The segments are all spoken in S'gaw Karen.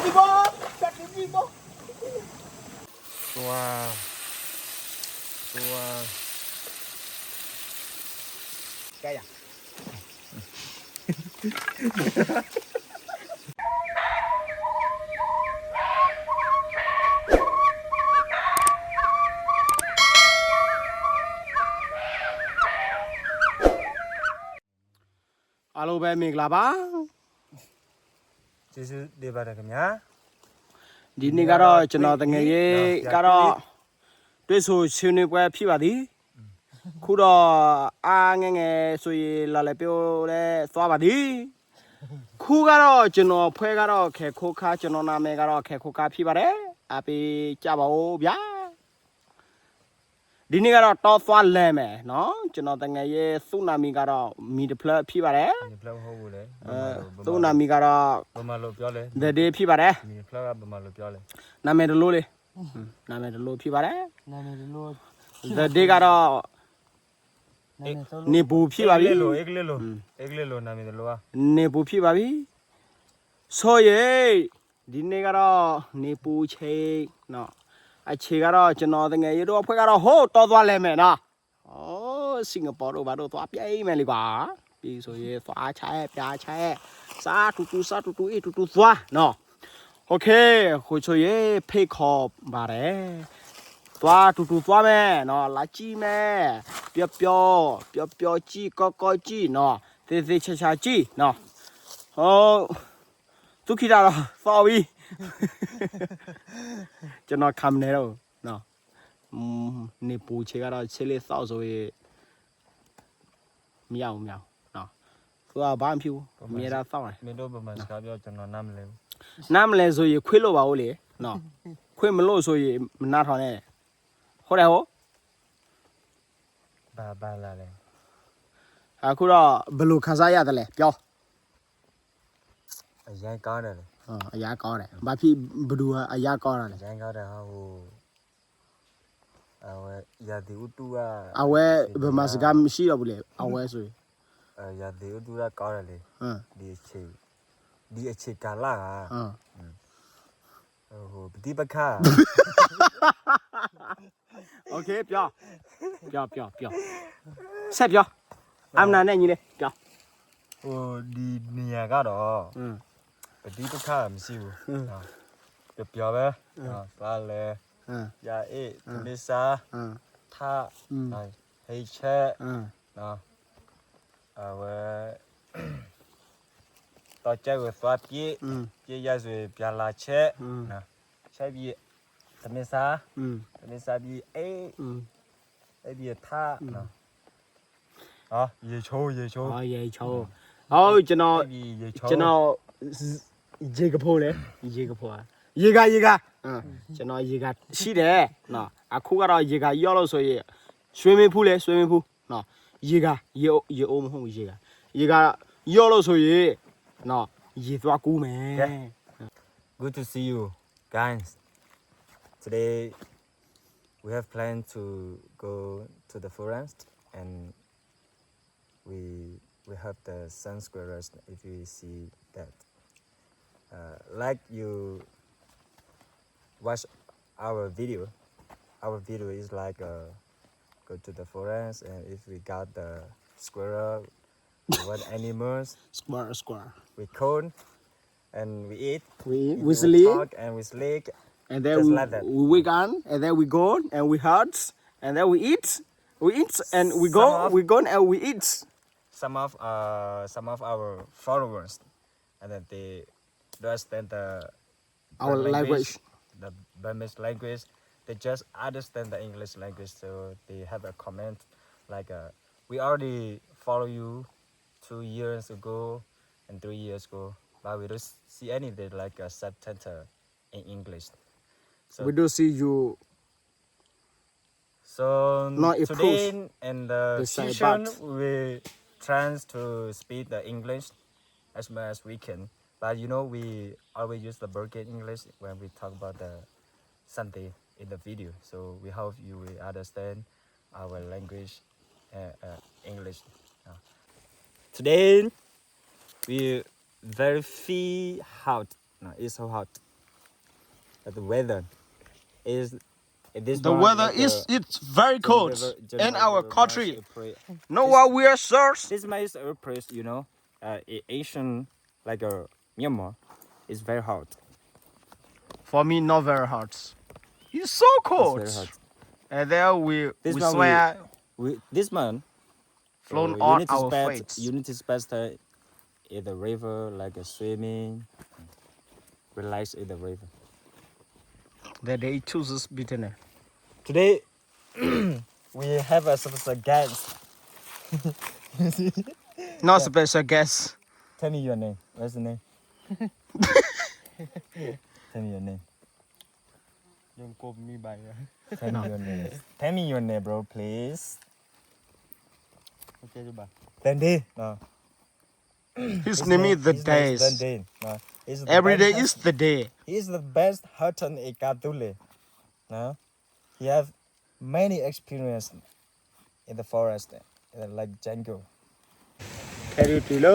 ဘီ တၢ်တမံၤဘီ သွါ သွါ ကဲယၤ အားလုံးပဲမင်္ဂလာပါ ဒီနေ့ကတော့ကျွန်တော်သူငယ်ချင်းကတော့တွေ့ဆုံဆွေးနွေးပွဲဖြစ်ပါသည် ခုတော့အားငယ်ငယ်ဆိုရင်လာလည်ပေးဖို့လည်းသွားပါသည် ခုကတော့ကျွန်တော်အဖွဲ့ကတော့ခဲခိုးခါကျွန်တော်နာမည်ကတော့ခဲခိုးခါဖြစ်ပါတယ်အားပေးကြပါဦးဗျာ ဒီနေ့ကတော့တောသွားလဲမယ်နော်ကျွန်တော်တငယ်ချင်းသူ့နာမည်ကတော့မီတဖျၢဖြစ်ပါတယ် မီတဖျၢဟုတ်ဘူးလေ အဲသူ့နာမည်ကတော့ဗမာလိုပြောလေ The Day ဖြစ်ပါတယ်မီတဖျၢကဗမာလိုပြောလေနာမည်တစ်လုံးလေနာမည်တစ်လုံးဖြစ်ပါတယ်နာမည်တစ်လုံး The Day ကတော့နေပူဖြစ်ပါပြီ အင်္ဂလိပ်လို အင်္ဂလိပ်လို အင်္ဂလိပ်လိုနာမည်တစ်လုံးอ่ะနေပူဖြစ်ပါပြီဆိုရင်ဒီနေ့ကတော့နေပူချိန်နော်အချိန်ကတော့ကျွန်တော်တငယ်ချင်းတို့အဖွဲ့ကတော့ဟိုတောသွားလဲမယ်နော် အိုး စင်ကာပူတို့ဘာတို့သွားပြိုင်မယ်လေကွာပြီးဆိုရင်သွားချဲပြားချဲစားတူတူစားတူတူအေးတူတူသွားနော် OK ခုဆိုရင်ဖိတ်ခေါ်ပါတယ်သွားတူတူသွားမယ်နော်လာကြည့်မယ်ပျော်ပျော်ပျော်ပျော်ကြည့်ကောကောကြည့်နော်သေသေချာချာကြည့်နော်ဟုတ်သူခိတာတော့သွားပြီကျွန်တော်ခံမနေတော့ဘူးနော် နေပူချိန်ကတော့ ချစ်လေးသောက်ဆိုရင်မရဘူးမရဘူးနော်သူကဘာမှဖြစ်ဘူးအမြဲတမ်းသောက်တယ်မင်းတို့ဗမာစကားပြောကျွန်တော်နားမလည်ဘူးနားမလည်ဆိုရင်ခွေးလို့ပါဦးလေနော်ခွေးမလို့ဆိုရင်မနားထောင်နဲ့ဟုတ်တယ်ဟုတ်ဘာဘာလာလဲအခုတော့ဘယ်လိုခံစားရတယ်လဲပြောအရမ်းကောင်းတယ်လေအရမ်းကောင်းတယ်ဘာဖြစ်ဘယ်သူကအရမ်းကောင်းတာလဲအရမ်းကောင်းတယ်ဟာဟို အဝဲရာသီဥတုကအဝဲဗမာစကားမရှိတော့ဘူးလေအဝဲဆိုရင်ရာသီဥတုကကောင်းတယ်လေဒီအချိန်ဒီအချိန်ကာလကဟိုပဋိပက္ခ OK ပြောပြောပြောပြောဆက်ပြောအမနာနဲ့ညီလေးပြောဟိုဒီနေရာကတော့ပဋိပက္ခမရှိဘူးပြောပြောပဲသွားလဲရအေးသမစ္ဆာထဟိတ်ချက်နော်အဝဲတော့ကျဲကိုသွားပြစ်ပြစ်ရဆိုရင်ပြန်လာချက်နော်ချက်ပြီးသမစ္ဆာသမစ္ဆာပြီးအေးအေးပြီးထနော်ရေချိုးရေချိုးရေချိုးဟုတ်ကျွန်တော်ကျွန်တော်ရေကဖိလေရေကဖိရေကရေကကျွန်တော်ရေကရှိတယ်နော်အခုကတော့ရေကရော့လို့ဆိုရင် swimming pool လေ swimming pool နော်ရေကရေရေအိုးမဟုတ်ရေကရေကရော့လို့ဆိုရင်နော်ရေသွားကူးမယ် Good to see you guys. Today we have planned to go to the forest and we we have the sun squirrels if you see that. Uh, like you watch our video. Our video is like uh, go to the forest and if we got the squirrel, what animals, squirrel, squirrel. We caught and we eat. We eat, we sleep, talk and we sleep. And then we, like we wake up, and then we go and we hunt, and then we eat. We eat and we go, we go and we eat. Some of uh, some of our followers, and then they don't understand the our language, the Burmese language. They just understand the English language, so they have a comment like, uh, "We already follow you two years ago and three years ago, but we don't see anything like a subtitle in English." So we don't see you. So not today in the future, we trying to speak the English as much as we can. But you know, we always use the broken English when we talk about the something in the video. So we hope you will understand our language, uh, uh, English. Uh, today, we very feel hot. No, it's so hot. But the weather is this The month, weather like, is uh, it's very cold January, February, in January, our February, country. March, April. No This, one wear shirts. This month is April, you know. Uh, in Asian, like, uh, Myanmar, it's very hot. For me, not very hot. It's so cold. It's very hot. And then we This we month we, sweat. We this month, flown uh, you on need to our spend face. You need to spend time in the river, like, uh, swimming, relax in the river. That day chooses bitterness. Today, we have a special guest. Not special guest. Tell me your name. What's the name? Tell me your name. Don't call me by your Tell me your name. Tell me your name, bro, please. Okay, bye. Tende. No. His name is the days. Tende. No. He's the Every day is the day. He's the best hunter in Katule. No. He have many experience in the forest, in the, like, jungle. ခဲဒုးတုၤလၢ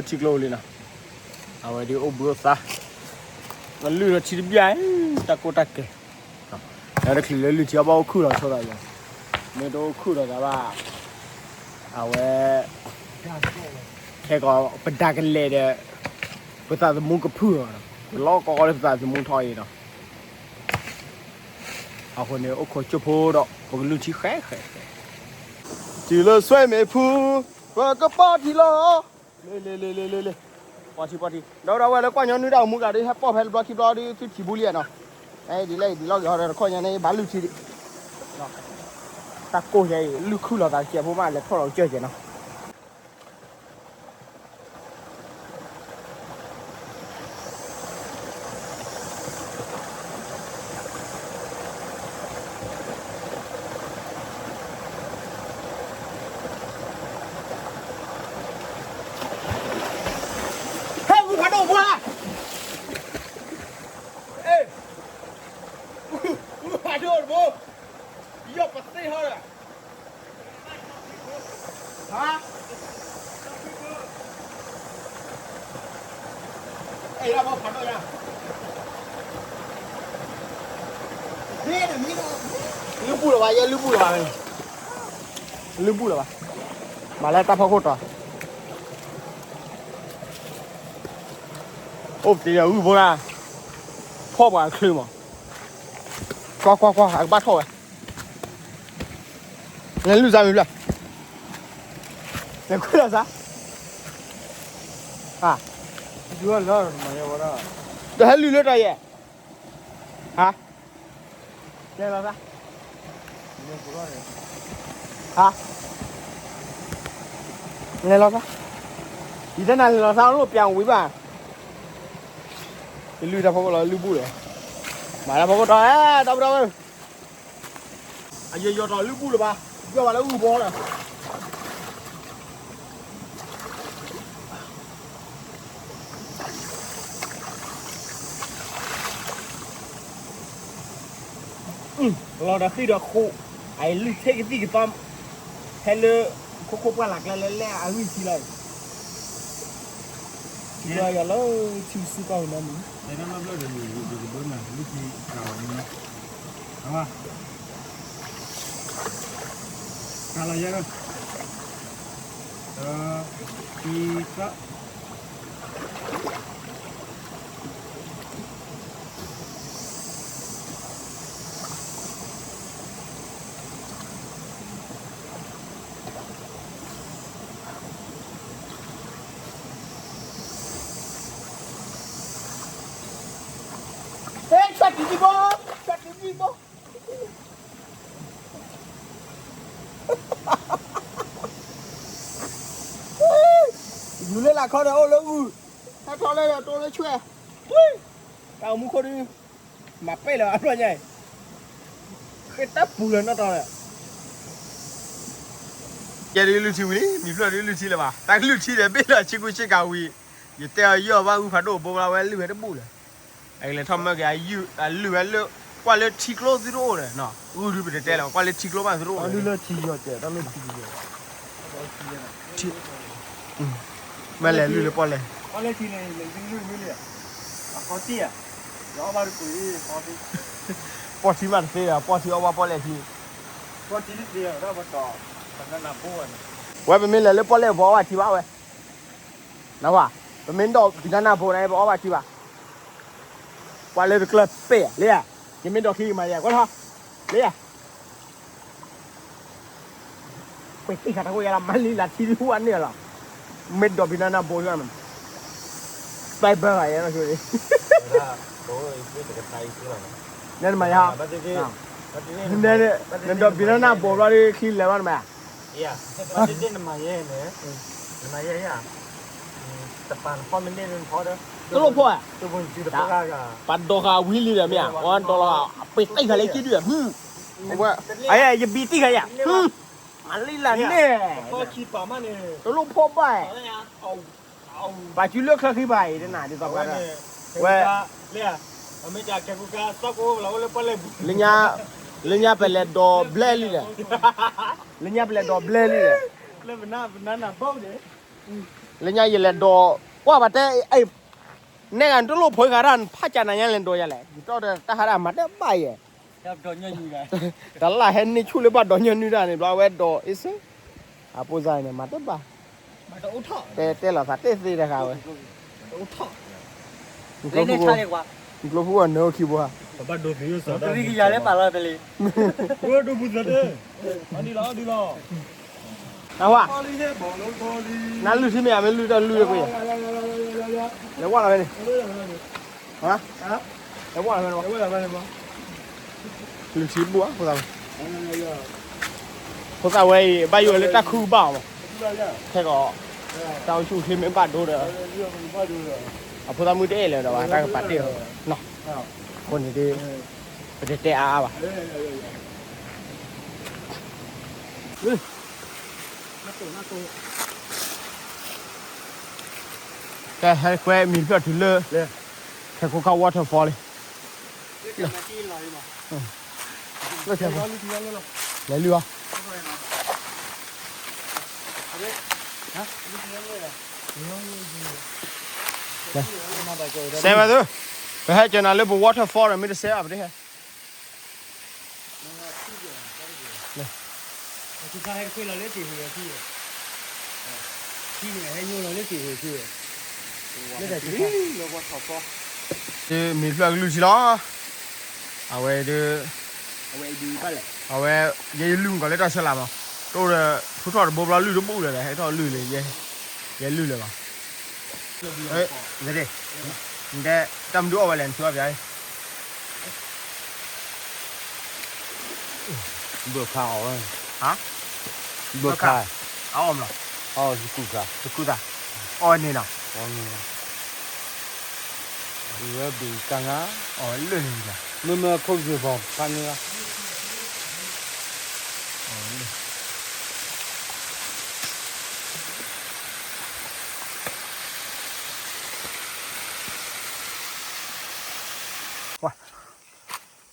ထံကျိလံနီၤ, အဝဲဒုးအိၣ်ဘှံးအိၣ်သါ, အလုၢ်ဒီးထံတဘျၣ်, တၢ်ကိၢ်တၢ်ကဲၤ, လၢတချုးလၢလုၢ်ထံအဘၣ်အိၣ်ခုၣ်လီၤဆိသးယၤ, မ့ၢ်တအိၣ်ခုၣ်လီၤသးဘၣ်, အဝဲ, ခဲကီးပဒၣ်ကလဲာ်ဒီး, ပသးသမူကဖုၣ်လီၤ, ပလီၢ်ကီကီလၢပသးသမူထီၣ်အံၤနီၤ. အဃိန့ၣ် အိၣ်ခိးကၠိဖိဒီး ပကလုၢ်ထံဃဲဃဲဃဲ, တုၤလၢဆွဲမ့ၢ်ဖု, ပကပီၢ်ထံလီၤ, လ့လ့လ့လ့လ့လ့, ပီၢ်ထံပီၢ်ထံ, ဒီးဒီးဝဲလၢကွၢ်ညီနုၢ်တၢ်အိၣ်မူကဒီး ဟဲပီၢ်ဖဲတဘျီခံဘျီဒီး သုထံၣ်ဘူးလံနီၤ, ဒ်လဲၣ်ဒ်လဲၣ်ဂ့ၤဟီဒီးတခီညါန့ၣ် ဘၣ်လုၢ်ထံဒံး, တၢ်ကိၢ်ယဲအံၤ လုၢ်ခုၣ်လီၤသးကဲးဖိမး လဲၤထီၣ်လီၤကစၢၢ်ကဲးနီၤ. ဟဲ ဝူဖးဒိၣ်ဘိဧါ, အဲ, ဝူဖးဒိၣ်တဘိ, ယီၢ်ပသ့ၣ်ဟီဒီး ဟါ, အဲၣ် လုၢ်ဘူၣ်လၢၤဘၣ်, ယဲလုၢ်ဘူၣ်လၢၤဘၣ်, လုၢ်ဘူၣ်လၢၤဘၣ်, မၤလၢတၢ်ဖီခိၣ်တီၤ, အိၣ်ပတ့ၢ်ယဂုၢ်ဖိဒၣ်, ဖီၣ်ပှၤချုးမး, ကွၢ်ကွၢ်ကွၢ် အကဘၣ်ထီၣ်ဝဲ လဲၤလုၢ်စါမ့ၢ်ဖျၢၣ်, လဲၤခွဲလီၤစါ, ဟါ, ဒီးဟဲလုၢ်လၢတၢ်ယဲၢ်, ဟါ, လဲၤလီၤစါ, ဟါ, လဲၤလီၤစါ, ယတဲနၤလဲၤလီၤစါ အိၣ်ပျးဝံၤဘၣ်, ယလုၢ်တၢ်ဖီခိၣ်လီၤ လုၢ်ဘူၣ်လၢၤ, မၤတၢ်ဖီခိၣ်တီၤ အဲ ဒီပုၢ်ဒီဝဲၢ် အယိယိတီၤလုၢ်ဘူၣ်လၢၤဘၣ်, ယီၢ်ဘၣ်လၢဂုၢ်ဘီဒီး, လီၤဒီးဃံၣ်ဒီးဃိး, အလုၢ်ထံကသံၣ်ကသီ, ဟဲလၢ, ခိခိၣ်ပှၢ်လၢ်ကျဲလၢလဲၣ်အဂံၢ်ထံလီၤ, ထံလီၤယီၤလၢထံစုကီၢ်နီမံၤ, တဲနၢ်ဘျၢၣ်ဒီး ယကဘၢမၤလုၢ်ထံကၤဝဲန့ၣ်, အဝါ ကၤလီၤယဲၢ်, ဒီး, ခံသၢ ဟဲ ဆွဲတံၤဒံဘိ, ဆွဲတံၤဒံဘိ, ယူၤလၢလၢခီဒီးအိၣ်လၢဂုၢ်, ဟဲထီၣ်လၢဒီးတိၢ်လၢဆွဲ, တၢ်အိၣ်မူခိၣ်ဒုး, မၤပဲၢ်လၢအဖျီညါအံၤ, ဃ့တၢ်ပူၤလၢနီၢ်တီၤလၢ ယဲဒုးလုၢ်ထံဝံၤလံ, မံၤဖျၢၣ်ဒုးလုၢ်ထံလၢၤဘၣ်, တၢ်ကလုၢ်ထံဒီးဘ့ၣ်လၢဆ့ကူဆ့ကၤဝံၤ, ယတဲအီၤယီၢ်ဘၣ်ဂုၢ်ဖးဒိၣ်ဘိလီၤ ဝဲလုၢ်ဝဲတဘူၣ်လၢၤ, အကလဲၤထီၣ်မၢက့ၤအလုၢ်ဝဲလၢ, ကွၢ်လၢထံကျိသုတအိၣ်ဒီး, ဂုၢ်ဒုးပတတဲလၢၤ ကွၢ်လၢထံကျိမးသုတအိၣ်လၢၤ, မ့ၢ်လဲၤလုၢ်လၢပီၣ်လဲၣ်, အဃီတံၢ်ဧါ, ပီၣ်ထံမးတသ့ဒီး ပီၣ်ထံအီၣ်ဘၣ်ပီၣ်လဲၣ်ထံ, ဝဲပမ့ၢ်လဲၤလၢပီၣ်လဲၣ်ပီၣ်အီၣ်ဘၣ်ထံဘၣ်ဝဲ, နဝဲ, ပမ့ၢ်ဒိး banana boat န့ၣ် ပအီၣ်ဘၣ်ထံဘၣ်, ပှၤလၢတကျၢၢ်ပဲၢ် လၢယၤ, ယမ့ၢ်ဒိးခံကမၤယဲ ကွၢ်ထီၣ်, လၢယၤ ပှ့ၤတံၢ်ဃာ်တၢ်ကိၢ်ယါလီၤ မၤလံလၢထံဒုးဟူအန့ၢ်လီၤ, မ့ၢ်ဒိး banana boat ယါမး, ပၢ်ဘၢဂၤယဲလီၤဆိလံ, နမၤယါ, နဒိး banana boat ဘျီဒီး ချံလဲၤဘၣ်နမၤယါ, တလိၣ်ဖီၣ်ဧါ, ပှၤဒိးဃာ်ဝံၤလံဒီးမ့ၢ်ဧါ, အီဒိးလီၤဃာ် ပှ့ၤတံၢ်ဃာ်လၢခံဒုးဧါ, ယဘံတံၢ်ဃာ်ယၤ, မၤလံလၢန့ၣ်, တလိၣ်ဖီၣ်ဘၣ်, ပှၤစုလၢချၢခံပၤအံၤတနၤဒ်သိးပှၤ, ဝဲ, လၢညါပလဲၤဒိးဘျဲလံဒီး, လၢညါပလဲၤဒိးဘျဲလံဒီး, လၢညါယလဲၤဒိး, ကွၢ်ဘၣ်တဲ, နဲဂၤနတလိၣ်ဖိဃာ်တၢ် နဖးကၢ်နၤညါလဲၤဒိးယၤလဲၣ်, ယတီဒီးတၢ်ဟးဒၣ်မၤတဘၣ်ယဲၢ် တလၢ်ဟဲန့ၢ်ဆူၣ်လၢဘၣ်ဒိးညီနုၢ်တၢ်န့ၣ် ဘျီဝဲဒိးအ့ၣ်စ့, အပိစါန့ၣ် မၤတဘၣ်, တဲတဲလီၤသးတ့ၢ်သ့တခါဝဲ, နကျိဖုဂီၢ်နၢအိၣ်ခံဘိဧါ, တရံးကယၤလၢပာ်လီၤတလံ, ဒိၣ်ပူၤသတး, အဝဲ, နလုၢ်ထံမ့ၢ်ဧါ မ့ၢ်လုၢ်တၢ်လုၢ်ကွံာ်, လဲၤဝဲလီၤဝဲန့ၣ်, လဲၤဝဲလီၤဝဲန့ၣ်, လုၢ်ထံဘူၣ်ဧါ, ဖိသၣ်ဝဲ, ဖိသၣ်ဝဲအံၤ ဘၣ်ယိၣ်လၢတၢ်ခုကဘၣ်အီၤမး, ခဲကီး, တၢ်အိၣ်ဆူၣ်ချ့မ့ၢ်ဘၣ်ဒိဒီး, အဖိသၣ်မုၣ်တအဲၣ်လၢၤဒီး ဘၣ်တၢ်ကပာ်တ့ၢ်အီၤ, အဃိန့ၣ်ဒ်, ပတတဲအါအါဘၣ်. ကဲ ဟဲကွဲမံၤတဖျၢၣ်တုၤလၢ ခဲကိကါ waterfall လံ, လဲၤလုၢ်အီၤ, စဲးဝဲသု, ပဟဲကနၤလၢပ waterfall ဒီး မ့ၢ်တစဲးဘၣ် ပတဟဲ မ့ၢ်ဖျၢၣ်ကလုၢ်ထံလီၤ, အဝဲဒၣ်, အဝဲ, ယဲယလုၢ်မုၢ်ကီးလၢတၢ်ဆၢလၢ်မး, တအိၣ်ဒီး, ထူထီၣ်တဘိဘျီလုၢ်တဘူၣ်လၢၤဒီး ဟဲထီၣ်လုၢ်လၢ, ယဲလုၢ်လၢၤလီၤ, နတဲ, တၢ်မနုၤအီၣ်ဝဲလဲၣ် နဆိအီၣ်ပျါ, ဘၣ်ခါအီၣ်ဝဲ, ဘၣ်ခါ, အီၣ်မးလီၤ, ယကူၣ်သး, အီၣ်န့ၣ်လီၤ, ဝဲဘ့ၣ်ကါငါ, အီၣ်လၢန့ၣ်လီၤ, မ့မ့ၢ်ခိၣ်ယိၤဘီၣ်ဖးန့ၣ်လီၤ.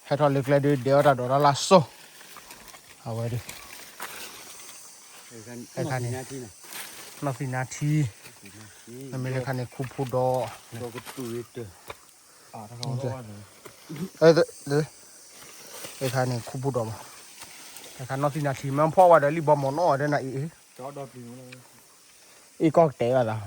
ဟဲထီၣ်လၢကျဲဒုး ဒဲးအီၣ်တၢ်ဒိးတၢ်လၢ်စိ, အဝဲဒုး, ဟဲခါန့ၣ်, နီၢ်သံနါထံ, မ့မ့ၢ်လၢခါန့ၣ် ခူဖိဒီး, ဟဲခါန့ၣ် ခူဖိဒီးမး, ဟဲခါနီၢ်သံနါထံ မ့ၢ်ဖီၣ်ဝဲဒီးလံာ်ဘီမီၤနီၣ်ဝဲဒၣ်နၤအံၤ, အ့ၣ်ကီၢ်ကတဲဘၣ်သး, တၢ်,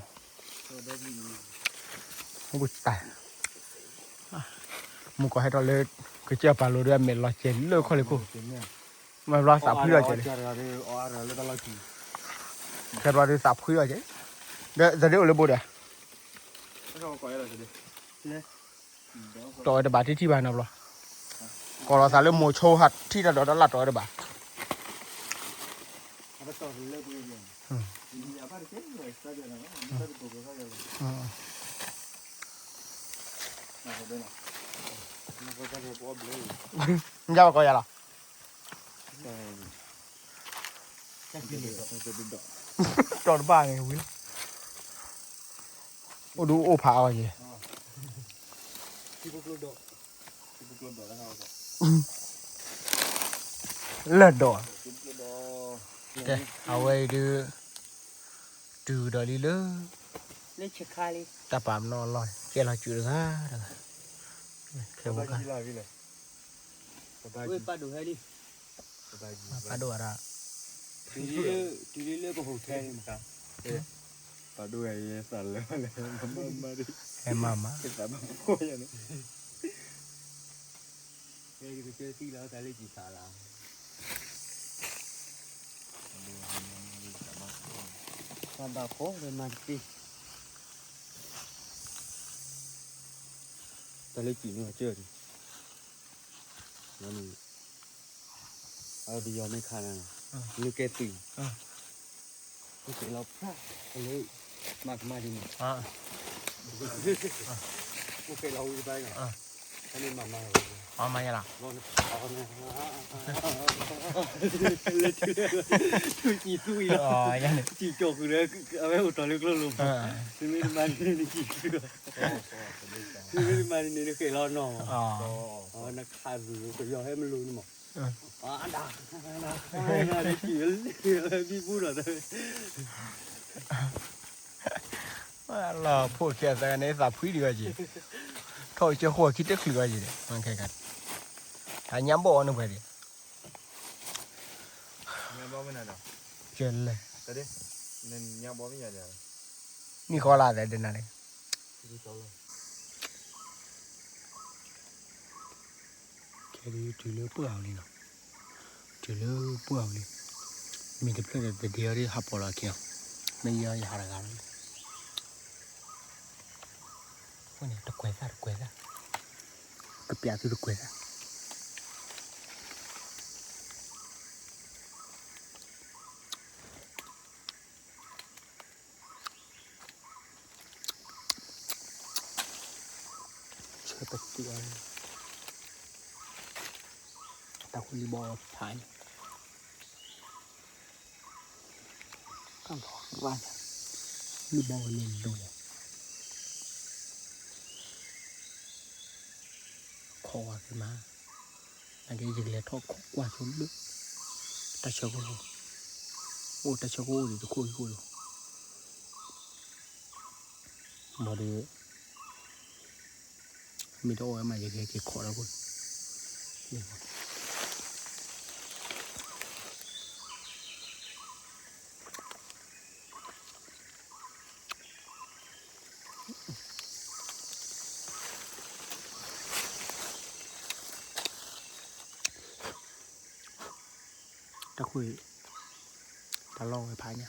မုၢ်ကီၢ်ဟဲထီၣ်လၢ, ကစၢၢ်ပာ်လိၤဒီးအမဲာ်လီၤစဲၤလၢခီၣ်လ့ၢ်ခိၣ်, မ့ၢ်ဘျီသးဖှံလီၤစဲၤလံ, ခဲဘျီဒုးသးဖှံလီၤစဲၤ, ဒီးသဒ့အိၣ်လၢဘိဒီး တီၢ်ဝဲတဘၣ်ထံထံဘၣ်နီတဘျီ, ကိးလီၤသးလၢမိၤဆိဟးထံၣ်တၢ်ဒိးတၢ်လၢ်တီၢ်ဝဲတဘၣ်, ညါဘၣ်ကီးယၤလီၤ, တီၢ်တဘၣ်န့ၣ်ဝံၤလီၤ, အိၣ်ဒူအိၣ်ဖးအီၤယဲၢ်, လၢၢ်ဒိး, အဝဲအံၤဒုး, တုၤကဒီးလံလၢ, တၢ်ပာ်ပနီၣ်အလီၢ် ကဲလီၤစုတဂၤတဂၤ, ဝဲပာ်ဒိၣ်ဟဲလံ, ပာ်ဒိၣ်ဝဲဒၣ်, တုၤလံလၢပဟိးထဲန့ၣ်မး, ပာ်ဒိၣ်ဝဲယဲသးလၢလဲၣ်, မၤမၤ, ဟဲမၤမၤ, သးဘၣ်ဖှီၣ်ယၤန့ၣ်, ကသံၣ်လီၤတၢ်လၢကံသးလီၤ, သးဘၣ်ဖှီၣ်လၢမၤတသ့, တၢ်လၢကံန့ၣ်အကၢၢ်န့ၣ်, အဒယီၤမ့ၢ်ခါန့ၣ်, နကဲသုး, နကဲလီၤဖျါ, လၢ, မၤကမၣ်ဒ်န့ၣ်, နကဲလီၤဝံၤတဘၣ်, အမၤယၤလီၤ, ထူၣ်ကံၤသူအံၤလီၤ, ကံၤကၠီၣ်ဃုာ်ဒီး, အဝဲအိၣ်တီၢ်လၢကျိလိၤ, သုမ့ၢ်တမၤန့ၣ်နကံၤသူ, သုမ့ၢ်တမၤန့ၣ် နကဲလီၤနီၤ, နခးသူကယီၤဟဲမလိၤန့ၣ်မး, ဒၣ်, ဒၣ်, ဒၣ်, ဘံဘူဒီး လီၤဖိၣ်ခံဂၤသၢဂၤန့ၣ် သးဖှံဒံးဝဲက့ၤ, ထီၣ်ကစၢၢ်ဃိခံတချုးဝဲက့ၤဒီး, တၢ်ညါဘီၣ်အီၤန့ၣ်ပှဲၤဒံး, ကဲလဲၣ်, နံၣ်ဃီလၢသဲဒ်နၤန့ၣ်, ခဲဒုးတုၤလၢပှၢ်အီၤလံနီၤ, တုၤလၢပှၢ်အီၤလံ, မ့ၢ်တဖျၢၣ်ဒီးတဒ့အီၤဒ်ဟးပိာ်လီၤခံနီၤ, မ့ၢ်ယဲအီၤယဟးတဂၤလီၤ, အဃိန့ၣ် တကွဲးသၣ်တကွဲးသၣ်, ကပျးသုတကွဲးသၣ် ဆၢပသံးအီၤ, တၢ်ဃိလံဘီဖးန့ၣ်, ကၢ်လီၤရၣ်န့ၣ်, လံဘီဝဲလၢလိၤန့ၣ် ခိးဝဲက့ၤမး, နာ်က့ယကလဲၤထီၣ်ခိးကွၢ်ဆိလၢ တၢ်ဆၢကအိၣ်, အိၣ်တၢ်ဆၢကအိၣ်ဒံးတခိၣ်ဟံၣ်ခိၣ်ဒီး, ဘၣ်ဒီး မ့ၢ်တအိၣ်ဝဲမး ယကဟဲက့ၤခိးလီၤခိၣ် တၢ်ဃု, တၢ်လီၢ်ဝဲဖးညါ,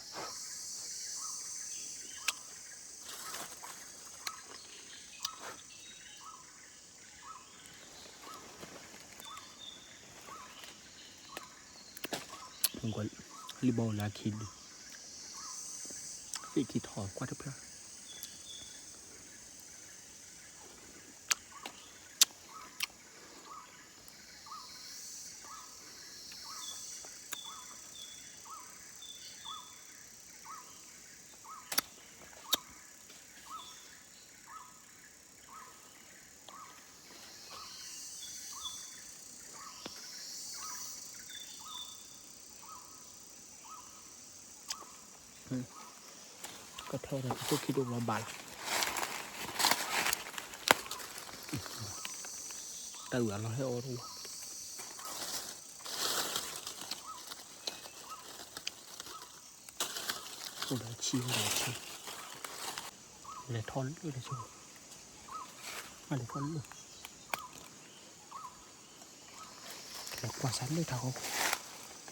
လံဘီလၢခံဒု, သ့ၣ်ခံထီၣ်ကွၢ်တဖျၢၣ် ကထီၣ်ဒီးကတိၢ်ခံဒိၣ်ဘၣ်ဘၣ်လီၤ, တၢ်အုၣ်အလီၢ်ဟဲအီၣ်တအိၣ်, အိၣ်ဒီးဆံး အိၣ်ဒီးဆံး, လဲၤထီၣ်လၢတၢ်ဆၢ, မ့ၢ်လဲၤထီၣ်လၢ လဲၤကွၢ်စးလၢထးခိၣ်,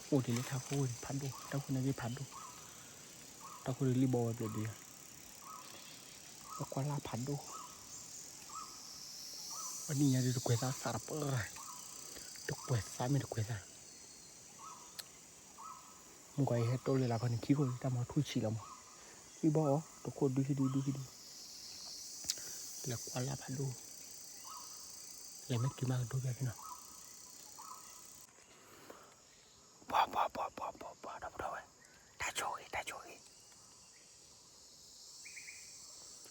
အိၣ်ဒံးလၢထးခိၣ်ဝဲဖးဒိၣ်, တၢ်ခိၣ်န့ၣ်က့ၤဖးဒိၣ်, တၢ်ခိၣ်ဒ်လံဘီဝဲဘျဲၣ်ဒံး, ပကွၢ်လၢဖးဒိၣ်, အနံၣ်ညါဒ်တကွဲးသးသးတပှၢ်, တကွဲးသးမ့ၢ်တကွဲးသး မုၢ်ကွၢ်အံၤဟဲတိၢ်လၢလၢခီန့ၣ် ခံခိၣ်တၢ်မၤထူၣ်ဆံးလီၤမး, လံဘီအီၤ တခိၣ်ဒုဟံၣ်ဒုဒုဟံၣ်ဒု, လဲၤကွၢ်လၢဖးဒိၣ်, လဲၤမ့ၢ်တုၤမးကဒိပၠးဖဲနီၤ, ပှၤပှၤပှၤပှၤပှၤပှၤ ဒီပုၢ်ဒီဝဲၢ်, တၢ်ဆိၣ်ဂ့ၤ တၢ်ဆိၣ်ဂ့ၤ,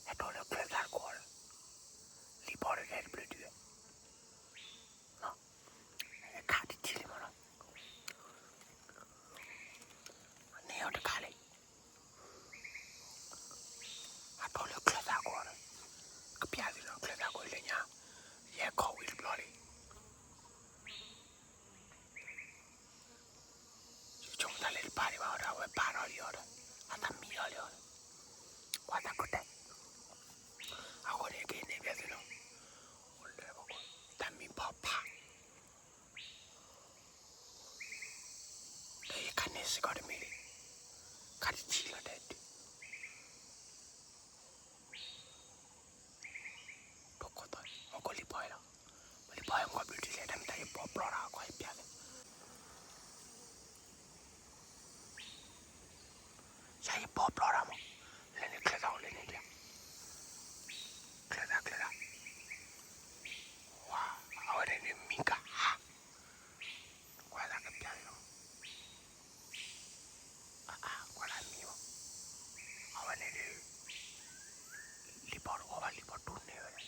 ဟဲတိၢ်လၢချၢၣ်သၣ်တကိးဒီး, လံဘီတဂၤတဘျုးဒု, ခးတထံၣ်လံမးနီၤ, န့ၢ်အီၤတခါလံ, အတိၢ်လၢချၢၣ်သၣ်ကိးဒီး, ကပျးသုလီၤချၢၣ်သၣ်ကိးလၢညါ, ယဲခီဝံၤတဘျီ တစ့ၢ်ကီးတမံၤလံ, ခါတထံၣ်လီၤတဲဒုး, ထိၣ်ခိၣ်သီ, မ့ၢ်ကီၢ်လံၣ်ဘီအံၤလီၤ, မ့ၢ်လံၣ်ဘီအံၤ မ့ၢ်ကီၢ်ဘျုးဒ်လဲၣ် တၢ်မ့ၢ်တၢ်ယဘီပျီတၢ် ကွၢ်ယပျဲလဲၣ် ယၤယဘီပျီတၢ်မး, လၢန့ၣ်ချၢသးအိၣ် လၢန့ၣ်ဒ်, ချၢသး ချၢသး, ဝါ, အဝဲန့ၣ်ဒုးမံကဟါ, ကွၢ်သးကပျဲလီၤ, အါအါ ကွၢ်သးမံမး, အဝဲန့ၣ်ဒုး, လံၣ်ဘီတအိၣ်ဘၣ် လံၣ်ဘီတူၢ်န့ၢ်ဝဲဒၣ်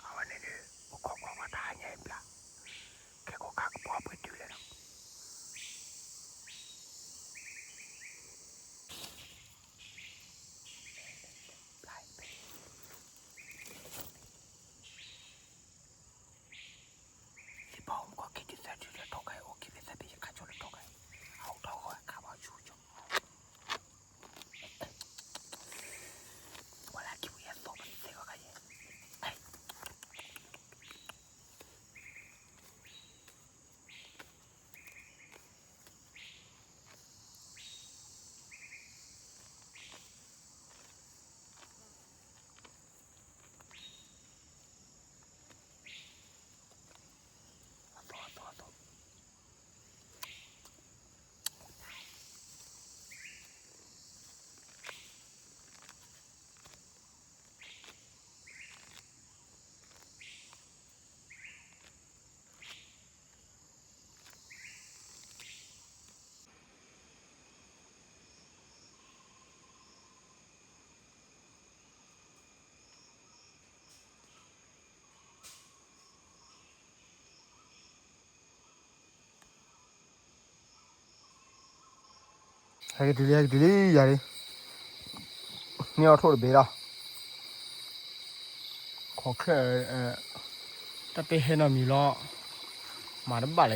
အဝဲန့ၣ်ဒုး ပခိးကွၢ်ကွၢ်တၢ်ဟါညါအံၤဘျါ, ခဲကိးခါကပှီၤပှ့ၤတုၤလဲၣ်ဒီး, လံၣ်ဘီအိၣ်မူကီၢ်ခံတုၤသၢတုၤလၢ ထိၣ်ကါအံၤ အိၣ်ခံဖဲသၢဖဲ ယခါကၠီလၢထိၣ်ကါအံၤ, အအိၣ်ထီၣ်ဂီၤအခါဘၣ်ဆူကၠီ ပှၤလၢခံပူၤယဲသိးပသ့ဂီၤခါယဲ, အသိး အသိး အသိး ဟဲက့ၤတုၤလံ ဟဲက့ၤတုၤလံ ယၤလံ, န့ၢ်အီၣ်ထိၣ်တဘ့ၣ်လီၤ, ခိးချၢၣ်, တၢ်တဟဲနီတမံၤလီၤ, မၤတဘၣ်လၢၤ,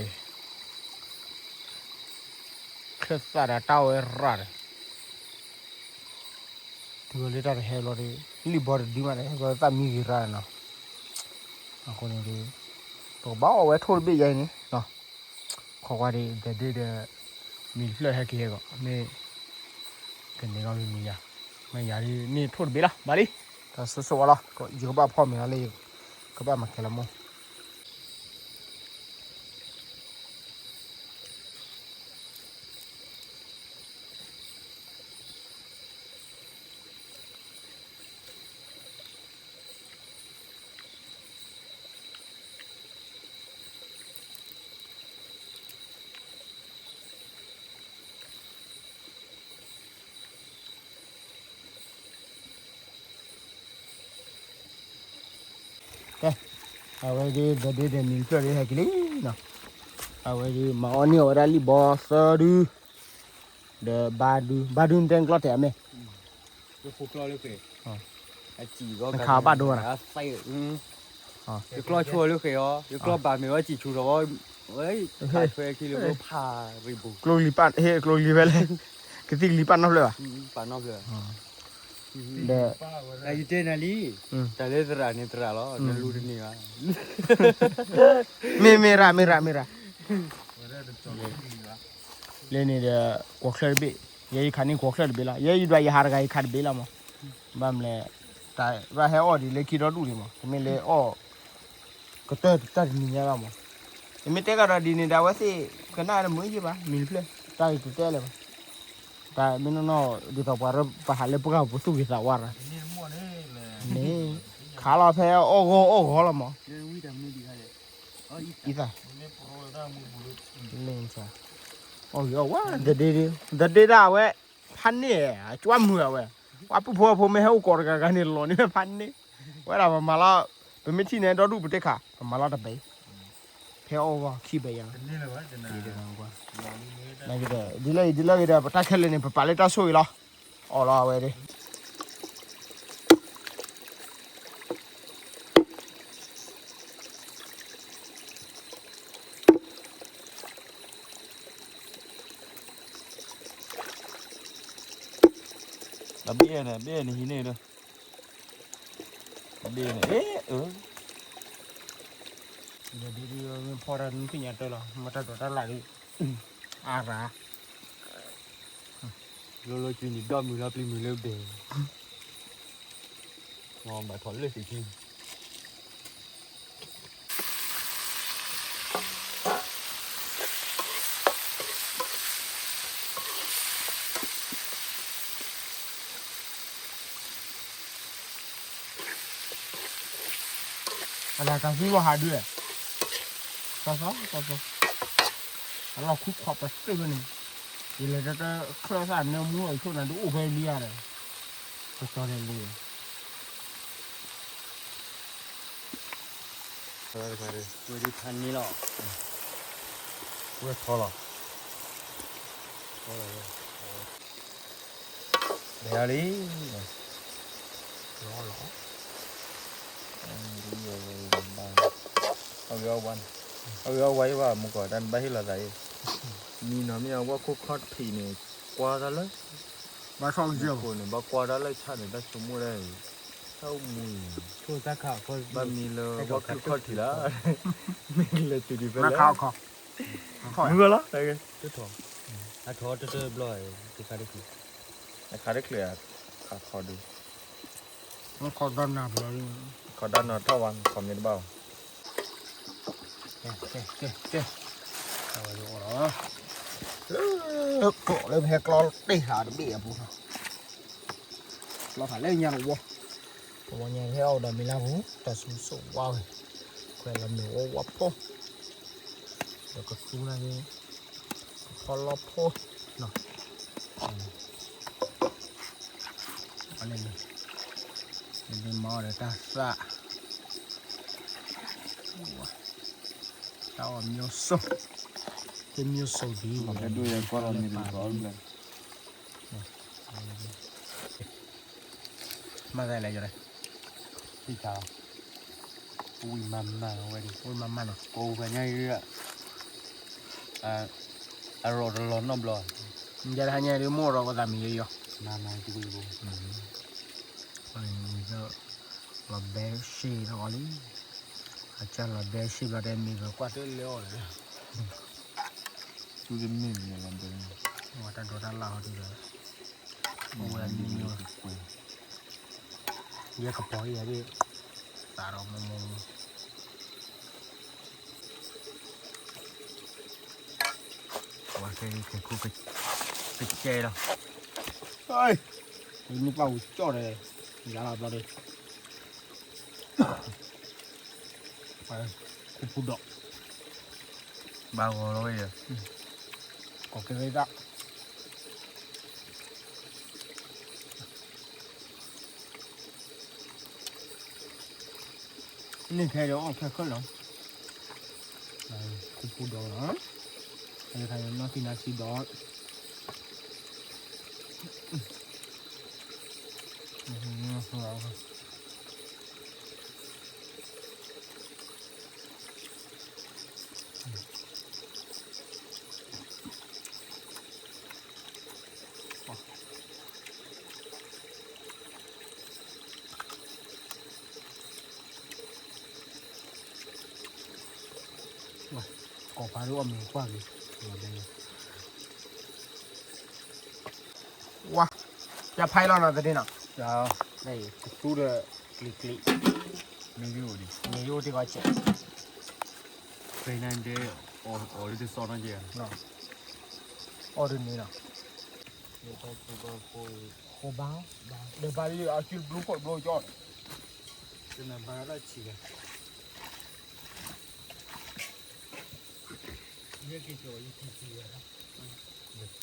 ချၢၣ်သၣ်ဒီးတၢ်ဝဲရၣ်ဒီး တုၤလၢတၢ်တဟဲဘျီဒီး လံၣ်ဘီတဒုမးဒီး ဟဲဘျီသၣ်မံဂ့ၤရၣ်နီၤ, အဃိန့ၣ်ဒီး ပကဘၣ်အီၣ်ဝဲထိၣ်တဘ့ၣ်ယဲအံၤန့ၣ်နီၤ, ခိးကွၢ်ဒီး ဒီးဒ့ဒီး မံၤတဖျၢၣ်ဟဲက့ၤဟဲဂီၤ မ့ၢ် ကန့ၢ်လီၤမံၤမံၤယၤ, မ့ၢ်ယၤဒ်န့ၢ်ထိၣ်တဘ့ၣ်လီၤ ဘၣ်လံ, တၢ်ဆိၣ်ဆိၣ်ဝဲလီၤ, ယကဘၣ်ဖီၣ်မ့ၤလီၤလၢ ကဘၣ်မၤကဲလီၤမိၢ် ကဲ, အဝဲဒ် ဒီးဒ့ဒီးမံၤတဖျၢၣ်ဒ်ဟဲက့ၤလံနီၤ, အဝဲဒ်မၤအီၣ်န့ၢ်အီၣ်ဝဲဒၣ်လံၣ်ဘီသၢဒု, ဒီးဘါဒု, ဘါဒုတဲကျီတဲာ်အမဲာ်, နခးဘၣ်ဒိဘၣ်နီၤ, ယကျီၢ်ဆိလၢဃဲၤအီၤ, ယကျီၢ်ဘၣ်မ့ၢ်ဝဲစံၣ်ဆူၣ်ထီၣ်ဝဲ, ဖးထွဲခံလၢဖးရံၤပူၤ, ကျိကလံၤပာ်, ဟ့ၣ်ကျိကလံၤဖဲလဲၣ်, ကသံၣ်ကလံၤပာ်နီတဖျၢၣ်ဘၣ်, ပာ်နီတဖျၢၣ်, ဒီး, ယတဲနၤလံ, တၢ်လၢသရၣ်န့ၣ်သရၣ်လီၤ, နလူတန့ၢ်ဘၣ်, မ့ၢ်မ့ၢ်ရၣ် မ့ၢ်ရၣ် မ့ၢ်ရၣ် လၢန့ၣ်ဒီး ကွီၢ်ချၢၣ်တဘ့ၣ်, ယဲယခးန့ၢ်ကွီၢ်ချၢၣ်တဘ့ၣ်လီၤ, ယဲယဒွးယဟးတဂၤယခးတဘ့ၣ်လီၤမး, ဘၣ်မနုၤလဲၣ်, တၢ်ဘၣ်ဟဲအီၣ်ဒ်လၢခံဒီဒူၣ်န့ၣ်မး, တမ့ၢ်လၢအီၣ် ကတၢၢ်တတၢၢ်တနံၤညါဘၣ်မး, ယမ့ၢ်တဲကဒီးဒ်န့ၣ်ဒီးအဝဲသ့ၣ် ကနၣ်တမုာ်ယ့ၢ်ဘၣ်, မံၤတဖျၢၣ်, တၢ်ဂ့ၤတတဲလၢၤဘၣ်, တၢ်မ့ၢ်နီၢ်နီၢ် ဒ်သိးပှၤပဟးလၢပှၢ်ပူၤသူၣ်ဂ့ၤသးဝါရၤ, န့ၣ်, ခးလီၤဖဲအီၣ်ဂီၢ်အီၣ်ဂီၢ်လီၤမး အံသၣ်, အီၣ်ဂ့ၤအီၣ်ဝါ, ဒီးဒ့ဒၣ်, ဒီးဒ့ဒၣ်အဝဲ, ဖးန့ၢ်, အကွၢ်မုာ်အဝဲ, ပှၤပုၢ်ဖိဝဲၢ်ဖိမ့ၢ်ဟဲအိၣ်ကိးတဂၤဂၤန့ၣ် လီၤန့ၢ်ဖးန့ၢ်, ဝဲဒၣ်ပမၤလီၤ, ပမ့ၢ်ထံၣ်န့ၣ် ဒီဒူၣ်ပတ့ၢ်ခး, ပမၤလီၤတဘ့ၣ်, ဖဲအီၣ်ဂီၢ်ခံဘ့ၣ်ယါ, ဒ်လၢအံၤ ဒ်လၢအံၤဒီး ပတၢ်ခဲလၢာ်န့ၣ် ပပာ်လၢတၢ်ဆိၣ်ဂ့ၤလီၤ, အီၣ်လီၤအဝဲဒၣ် အဘ့ၣ်န့ၣ် ဘ့ၣ်န့ၣ်ဟံးန့ၢ်ဒီး, အဘ့ၣ်န့ၣ် အ့ၣ်, အၢ, ဒီးဒ်ဒ်မ့ၢ်ဖီၣ်တၢ်နုၢ်သ့ၣ်ညါတၢ်လီၤ မ့ၢ်တၢ်ဒိးတၢ်လၢ်ဒ် အါရၤ လီၤလီၤကၠူနံၤဒီမုၢ်လီၤပျံၤမုၢ်လၢဒဲး ဘၣ်ထီၣ်လၢသ့ၣ်ခံ အတၢ်သံဝဲဟးဒုး စီစီစီစီ အလီၢ်ခူခွးပသ့ၣ်ဝဲန့ၣ် ယလဲၤတၢ်တၢ်ချၢၣ်သၣ်နၢမူအီၤဆိၣ်နၤဒုးအိၣ်ဖဲလံဧါဒီး စီစီလဲၤလံ ဝဲဒၣ်ဖးန့ၢ်လီၤ ဝဲထီလီၤ ထီလီၤ ဘယ်ရလံ လီၤလီၤ အဝဲအဝဲ အဝဲအဝဲအံၤဘၣ် မူကီၢ်တၢ်နဘၣ်ဟ့ၣ်လီၤသးအံၤ မံနီၤမ့ၢ်အဝဲခိၣ်ခီၣ်ထံးန့ၣ် ကွၢ်တၢ်လၢ ဘၣ်ထီၣ်ကစၢၢ် မူခိၣ်န့ၣ် ဘၣ်ကွၢ်တၢ်လၢဆၣ်န့ၣ် တၢ်ဆိကမိၣ်ဒၣ်အံၤ တၢ်အိၣ်မူအံၤ ဘၣ်မံလၢဝဲခိၣ်ခီၣ်ထံးလီၤ မ့ၢ်လဲၤတုၤဒံးဖဲလဲၣ် မုၢ်ဂီၤလီၤ အထီတတဘျီ တခါတချ့ တခါတချ့ အခါခီဒုး ခီဒၣ်နၤဘျီ ခီဒၣ်နၤထီၣ်ဝါ ခီမ့ၢ်တဘၣ်ဘၣ် ကဲ ကဲ ကဲ ကဲ အဝဲဒ်အီၤလီၤ လၢကျိးလၢဖဲကျီတ့ၢ်ဟးတဘ့ၣ်အပူၤ ကျီဖးလဲၢ်ညါတဝီ တဝီညါဟဲအီၣ်ဒီးမံၤလၢပူၤ တၢ်ဆူစိၣ်ဝါဝဲ ခွဲးလီၤမ့ၢ်ဝီဝါဖိ ဒီးကသူနၤက့ ဖီလီဖိနီၤ အန့ၣ် ဒ်မၤအီၤဒီးတၢ်သၣ် တၢ်အီၣ်မျိုးစုံ တမျိုးစုံဒ် ဒူၣ်ယကွၢ်လီၤမ့ၢ်တကီးလၢ မၤသးလဲၣ်ယီၤလဲၣ် သံၣ်သးလီၤ ဝံၤမၤမၤလီၤဝဲဒၣ် ဝံၤမၤမၤလီၤ ကိးပှၤညါအံၤ အရီၣ်တလီၤနီတဘျီ ယဲဒၣ်ဟါညါဒ်မိၢ်ရီၣ်ကသးမံၤယီၤ မၤမၤတဝံၤဘိ လီၤဘဲရှ့ထီၣ်အီၤလံ အကၢ်လီၤဘဲရှ့ဘျီတဲမ့ၢ်ကကွၢ်တလၢအီၤလဲၣ် သူတမ့ၢ်မ့ၢ်လီၤဘဲ ဝဲတၢ်ဒိးတၢ်လၢ်ဟီဒ်ဒီး အဝဲမံၤ ယဲကပီၤအံၤဒ် သးဒီးမိၢ်မိၢ် ဝဲခဲခဲကကဲလီၤ နုၢ်ပှၢ်ဝူကၠီၣ်ဒီး ယၤလီၤဘျီဒီး ခူပူၤဒီး ဘၣ်ဂီၤလီၤဝဲယၤ ကီၢ်ကဲဝဲဒၣ် န့ၣ်ခဲဒီးအီၣ်ခဲခဲလီၤ ခူပူၤဒီးလီၤ ခါနီၢ်သံနါဆံဒီး ကိးဖးဒိၣ်အမံၤကွၢ်က့ၤ ဝါ ယဖးလီၤနီၤတဒ့နီၤ ကသူဒီးကျံၤကျံၤ မ့ၢ်ယိၣ်ဒံး မ့ၢ်ယိၣ်တ့ၢ်ကီးကဲး ဖဲနၤဒဲး အီၣ်လၢတစီၢ်နီၤကဲး အီၣ်တန့ၢ်နီၤ ဃိဘါ ဒီးဘါလံ အစုတဘျုးခိၣ်တဘျုးကၠီ တနဘါလၢဆံးဝဲ ယဲက့ၤကၠီ ယထံၣ်ဆံးဝဲ ယတၢ်ပူၤဆံး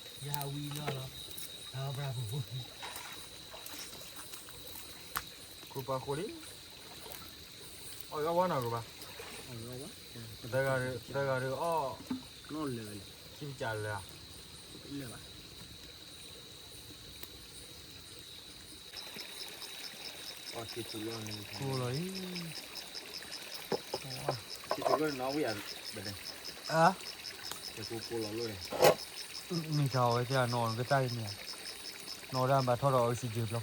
ယဟးဝံၤလီၤလီၤ တၢ်ဘြၣ်ပူၤပူၤ ခိၣ်ပာ်ဃိလံ အီၣ်ယီဝဲနီၤကဘၣ် တဂၤဒီးအီၣ် နီၢ်လၢာ်လၢာ် ခံကစၢ်လၢာ် လၢာ်ဘၣ် အီၣ်ထံထူလီၤန့ၣ် ကိၢ်လီၤအံၤ ထံထူလီၤန့ၣ် နီၣ်ဝံၣ်ဧါ ဘယ်နဲ့ အါ တကိၢ်ကိၢ်လီၤလိၣ်န့ၣ် မ့ၢ်တၢ်အီၣ်ဝဲသ့ၣ်အနီၣ်ကတၢ်အံၤမ့ၢ်ဧါ နီၣ်ဒၣ်ဘၣ်ထီၣ်ဒီး oxygen ဘျီဃီလီၤ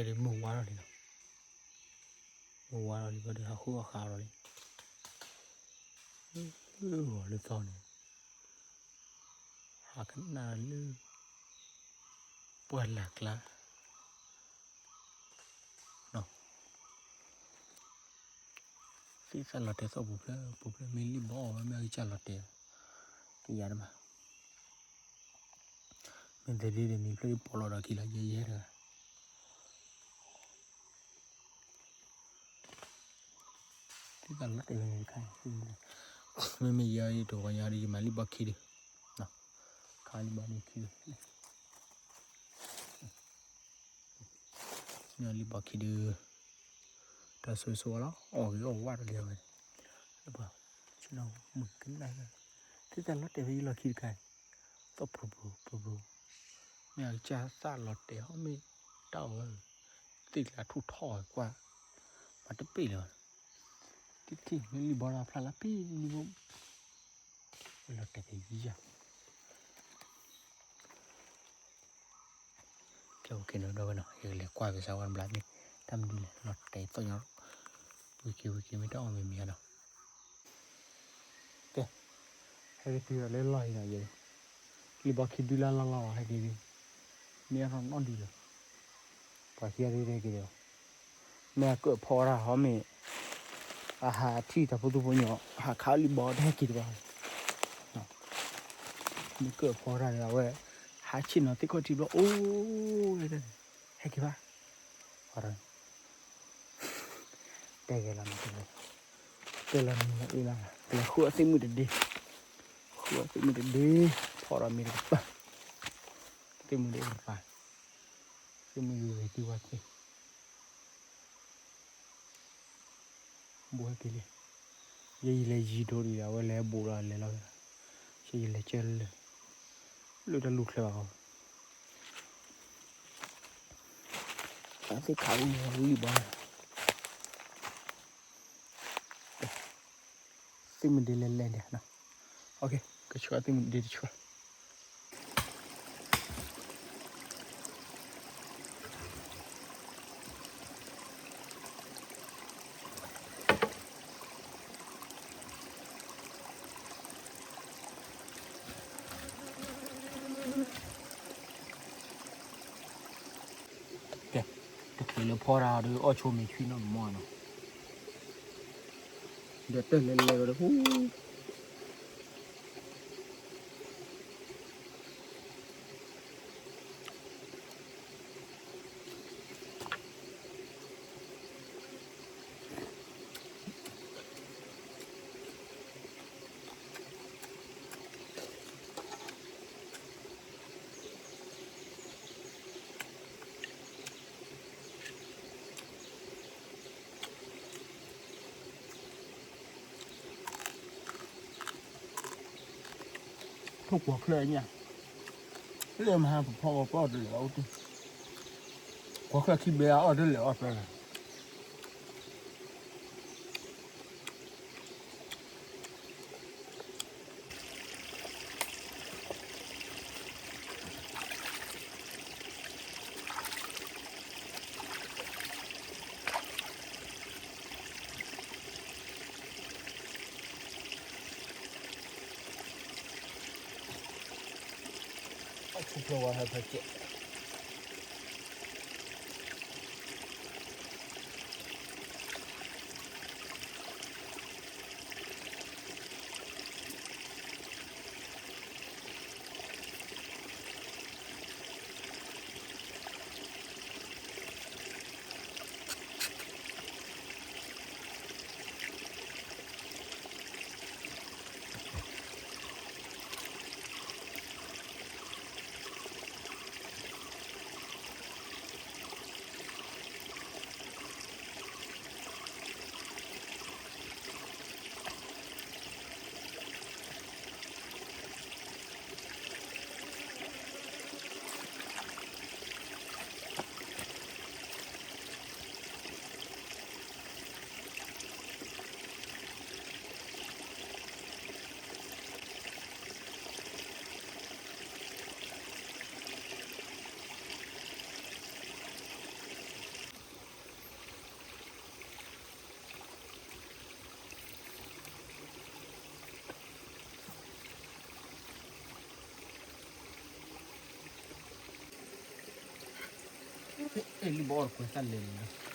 ဒီးမုၢ်ဝါထီၣ်လံနီၤ, မုၢ်ဝါထီၣ်လံဘျီဒီး ဟးဃုအီၣ်ဃာ်အီၤဒီး ဂီၤလၢသီန့ၣ် ဟးကနၣ်လၢ ပှၢ်လၢ်ကျါ သ့ၣ်သၣ်လီၤတဲာ်သီၣ်ပူၤဖျဲးပူၤဖျဲး မ့ၢ်လံၣ်ဘီအီၣ်ဝဲ မ့ၢ်အကစၢ်လီၤတဲာ် တယၤတမး, မ့ၢ်သ့ဒ်န့ၣ် မံၤဖျၢၣ်ဒ်ပိာ်လီၤဒီးခံလီၤ ယဲယဲတဂၤ သ့ၣ်သၣ်လီၤတဲာ်ဝဲန့ၣ်တခါ, မ့မ့ၢ်ယဲအံၤတဂီၤညါဒီး ယမၤလံၣ်ဘီခံဒု, ခါလံၣ်ဘီန့ၣ်ခံဒု, မ့ၢ်လံၣ်ဘီခံဒု, တၢ်ဆိၣ်ဂ့ၤဆိၣ်ဝါလီၤ အီၣ်ဂ့ၤအီၣ်ဝါတလၢဝဲ, ပှၤ ဆ့ၣ်နီၤမုၣ်ကနၣ်, သ့ၣ်သၣ်လီၤတဲာ်ဝဲယလီၢ်ခံတခါ, သီၣ်ပူၤပူၤပူၤပူၤ, မ့ၢ်အကစၢ်သၣ်လီၤတဲာ်ဟီၣ်မ့ၢ်တၢ်အီၣ်ဝဲ, သ့ၣ်ကျါထူၣ်ထီၣ်ဝဲကွၢ်, မၤတပ့ၢ်လၢၤဘၣ်, တထံၣ်မ့ၢ်လံၣ်ဘီလၢဖျါလၢဖံလံၣ်ဘီ, ဝဲလီၤတဲာ်ကယၤ ကဲ okay နီၤ ဒီပုၢ်ဝဲၢ်နီၤ ယကလဲၤကွၢ်က့ၤစၢ်ဝဲတဘျီန့ၣ် တၢ်မနုၤလဲၣ် လီၤတဲာ်သီၣ်ညီ, ဝံၤက့ၤဝံၤက့ၤ မ့ၢ်တၢ်အီၣ်မ့ၢ်မ့ၢ်နီၤ, ကဲ, ဟဲက့ၤတုၤဒီးလၢလီၢ်အံၤနီၤ ယဲ, လံၣ်ဘီခံဒုလၢလီၢ်လီၢ်လီၤ ဟဲက့ၤဒု, မ့ၢ်အနီၢ်နီၢ်ဒုလၢၤ, ပှၤခံဂၤဒုတဟဲက့ၤဒီး မ့ၢ်အကၢၣ်ဖီတၢ်ဟီမ့ၢ်, အဟးထံၣ်တၢ်ဖိသူဖိညီ ဟးခးလံၣ်ဘီတဟဲက့ၤတဘၣ်, မ့ၢ်ကၢၣ်ဖီတၢ်ဒီးအဝဲ, ဟးဆ့ၣ်နီၤသ့ၣ်ခီၣ်ထံးဘျီ အိၣ်, ဟဲက့ၤဘၣ်, တဲဂဲၤလီၤ, တဲလီၤနံၤလီၤအ့လီၤ, ကလဲၤဃုအီၣ်သ့ၣ်မုၣ်တဒ့, ဃုအီၣ်သ့ၣ်မုၣ်တဒ့, ဖီဒီးမ့ၢ်တကပၤ, သ့ၣ်မုၣ်တကပၤ, သ့ၣ်မုၣ်ယုၢ်ဂ့ၤတုၤဝဲသ့ၣ် ဘူးဟဲက့ၤလံ, ယဲယလဲၤယံၤဒိၣ်ဒံးဒီး အဝဲလဲၤဘူးလီၤလဲၤလီၤ, ယလဲၤကဲလၢာ်, လၢတၢ်လူၢ်ချၢဘၣ်ဃီ, အသ့ၣ်ခးအူလံၣ်ဘီ, သ့ၣ်မုၣ်ဒ့လဲၤလဲၤဒံး, ကဆှၢသ့ၣ်မုၣ်ဒ့တဆှၢ ကဲ, တချုးလၢဖီတၢ်ဒီး အီၣ်ဆိမ့ၤဆှံနီၢ်မီၢ်နီၤ, ဒီးတၢ်လဲၤလဲၤဝဲဒီး ဟူ ထိၣ်ကွီၤချၢညါ, လၢမဟါပဖီဝဲပအီၣ်တလဲၤအီၣ်တ, ကွီၤချၢခံဘဲအအီၣ်တလဲၤအီၣ်တလဲၤ အဆူၣ်ဖျိဝဲဟဲဖဲကဲး အ အဲ လံၣ်ဘီအီၣ်တကွဲသၣ်လဲၤလံလီၤ.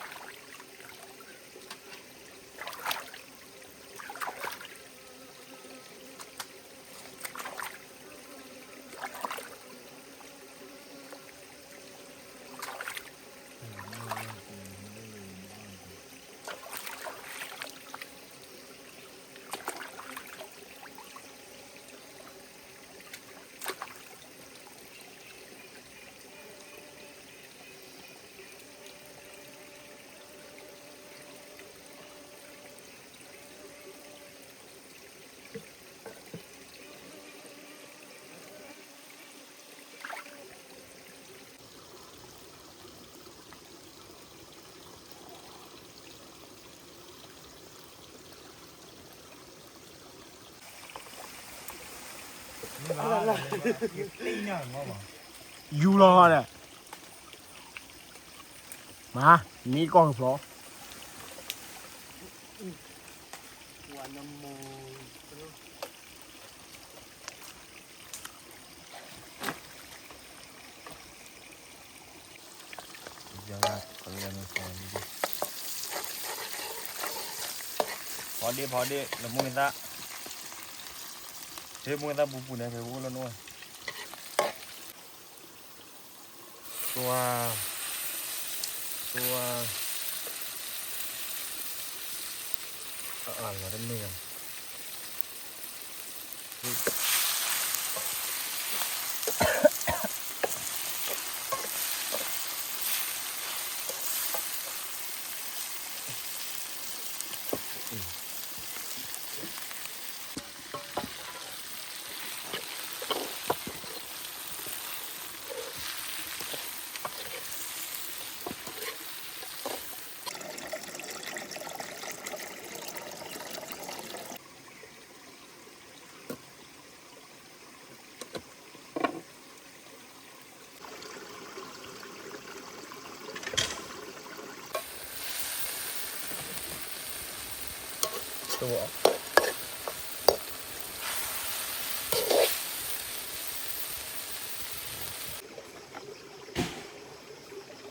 ယူၤလီၤဒီး မၤ မ့ၢ်ကီၢ်ကဖျီ ဖီဒ့ၣ် ဖီဒ့ၣ် လၢမူကသၣ်, ဟ့ၣ်မူကသၣ်ပူၤပူၤန့ၣ် ဖဲပအိၣ်လၢနအိၣ် သွါ, သွါ, အလီၤတန့ၢ်ဘၣ်.